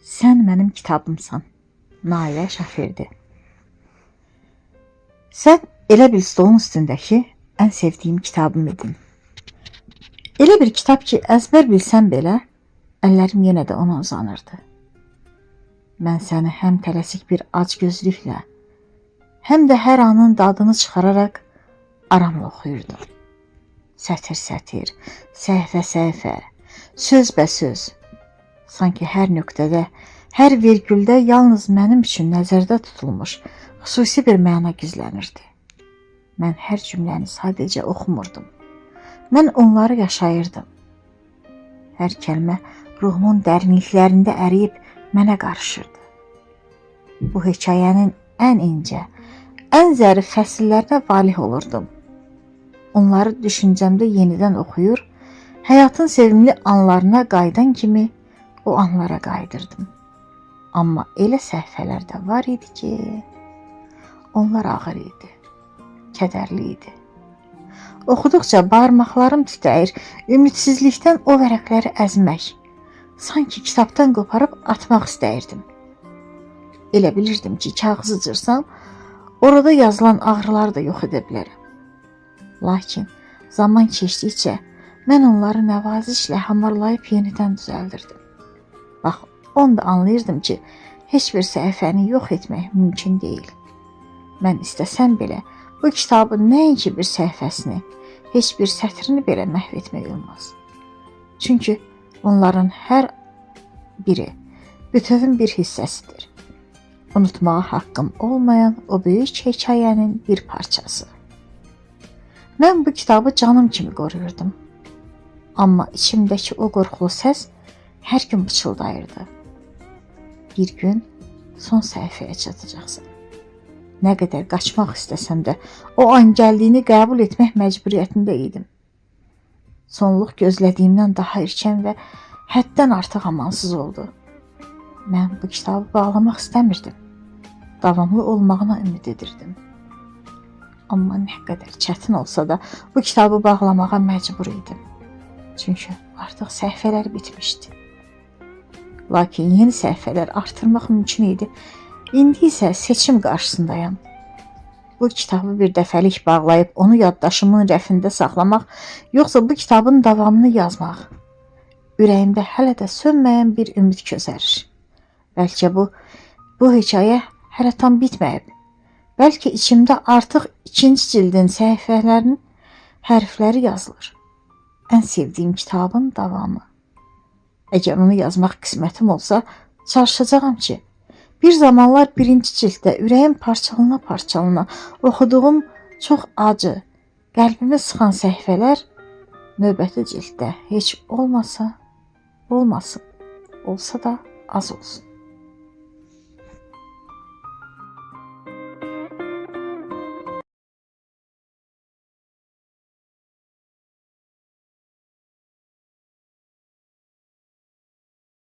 Sən mənim kitabımsan. Nailə Şahverdi. Sən elə bil stolun üstündəki ən sevdiyim kitabım idin. Elə bir kitab ki, əzbər bilsəm belə, əllərim yenə də ona uzanırdı. Mən səni həm tələsik bir acgözlüklə, həm də hər anın dadını çıxararaq aramla oxuyurdum. Sətir-sətir, səhifə-səhifə, sözbəsöz. Sanki hər nöqtədə, hər vergüldə yalnız mənim üçün nəzərdə tutulmuş xüsusi bir məna gizlənirdi. Mən hər cümləni sadəcə oxumurdum. Mən onları yaşayırdım. Hər kəlmə ruhumun dərinliklərində əriyib mənə qarışırdı. Bu hekayənin ən incə, ən zərif fəsillərinə valeh olurdum. Onları düşüncəmdə yenidən oxuyur, həyatın sevimli anlarına qayıdan kimi o anlara qayıdırdım. Amma elə səhifələr də var idi ki, onlar ağır idi, kədərli idi. Oxuduqca barmaqlarım titrəyir, ümidsizlikdən o vərəqləri əzmək, sanki kitabdan qoparıb atmaq istəyirdim. Elə bilirdim ki, kağızı cırsam, orada yazılan ağrıları da yox edə bilərəm. Lakin zaman keçdikcə mən onları nəvazişlə hamarlayıb yenidən düzəldirdim. Bax, onu da anlayırdım ki, heç bir səhifəni yox etmək mümkün deyil. Mən istəsəm belə bu kitabın nəinki bir səhifəsini, heç bir sətrini belə məhv etmək olmaz. Çünki onların hər biri bütövün bir hissəsidir. Unutmağa haqqım olmayan o böyük hekayənin bir parçası. Mən bu kitabı canım kimi qoruyurdum. Amma içimdəki o qorxulu səs hər gün pıçıldayırdı. Bir gün son səhifəyə çatacaqsan. Nə qədər qaçmaq istəsəm də o an gəldiyini qəbul etmək məcburiyyətində idim. Sonluq gözlədiyimdən daha erkən və həddən artıq amansız oldu. Mən bu kitabı bağlamaq istəmirdim. Davamlı olmağına ümid edirdim. Amma nə qədər çətin olsa da bu kitabı bağlamağa məcbur idim. Çünki artıq səhifələr bitmişdi. Lakin yeni səhifələr artırmaq mümkün idi. İndi isə seçim qarşısındayam. Bu kitabı bir dəfəlik bağlayıb onu yaddaşımın rəfində saxlamaq, yoxsa bu kitabın davamını yazmaq. Ürəyimdə hələ də sönməyən bir ümid közərir. Bəlkə bu hekayə hələ tam bitməyib. Bəlkə içimdə artıq ikinci cildin səhifələrinin hərfləri yazılır. Ən sevdiyim kitabın davamı. Əgər onu yazmaq qismətim olsa, çalışacağam ki, bir zamanlar birinci cilddə ürəyim parçalana-parçalana oxuduğum çox acı, qəlbimi sıxan səhifələr növbəti cilddə heç olmasa olmasın, olsa da az olsun.